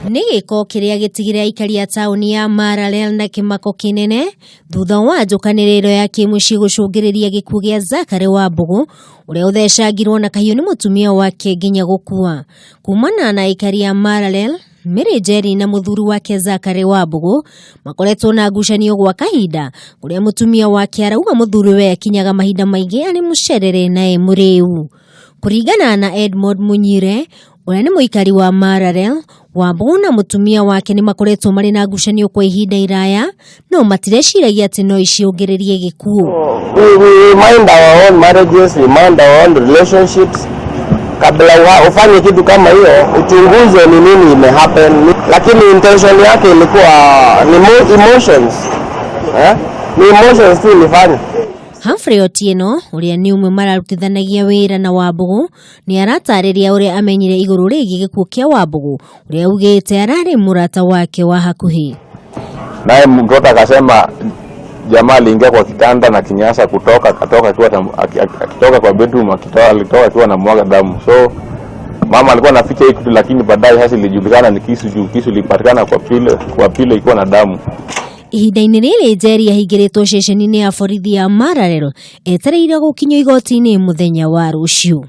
Nĩ gĩko kĩrĩa gĩtigire aikari a taũni ya Maralel na kĩmako kĩnene thutha wa njũkanĩrĩro ya kĩmũciĩ gũcũngĩrĩria gĩkuũ gĩa Zachary Wambũgũ ũrĩa ũthecangirwo na kahiũ nĩ mũtumia wake nginya gũkua. Kumana na aikari a Maralel, Mary Njeri na mũthuri wake Zachary Wambũgũ makoretwo na ngucanio gwa kahinda kũrĩa mũtumia wake arauga mũthuriwe akinyaga mahinda maingĩ arĩ mũcerere na e mũrĩu. Kũringana na Edmond Munyire ũrĩa nĩ mũikari wa Maralel, Wambũgũ na mũtumia wake nĩ makoretwo marĩ na ngucanio kwa ihinda iraya no matireciragia atĩ no icũngĩrĩrie gĩkuũ. We mind our own marriages, we mind our own relationships. Kabla ufanye kitu kama hiyo, uchunguze ni nini imehappen, lakini intention yake ilikuwa ni emotions, eh? Ni emotions tu ilifanya. Humphrey Otieno ũrĩa nĩ ũmwe mararutithanagia wĩra na Wambũgũ nĩ aratarĩria ũrĩa amenyire igũrũ rĩgiĩ gĩkuũ kĩa Wambũgũ ũrĩa augĩte ararĩ mũrata wake wa hakuhĩ. Naye mtoto akasema jamaa aliingia kwa kitanda na kinyasa kutoka, akatoka akiwa akitoka kwa bedroom, alitoka akiwa anamwaga damu. So mama alikuwa anaficha hii kitu, lakini baadaye sasa ilijulikana ni kisu, juu kisu ilipatikana kwa pillow ikiwa na damu. Ihinda-inĩ rĩrĩ Njeri ahingĩrĩtwo ceceni-inĩ ya borithi ya Maralel etereire gũkinyio igoti-inĩ mũthenya wa rũciũ.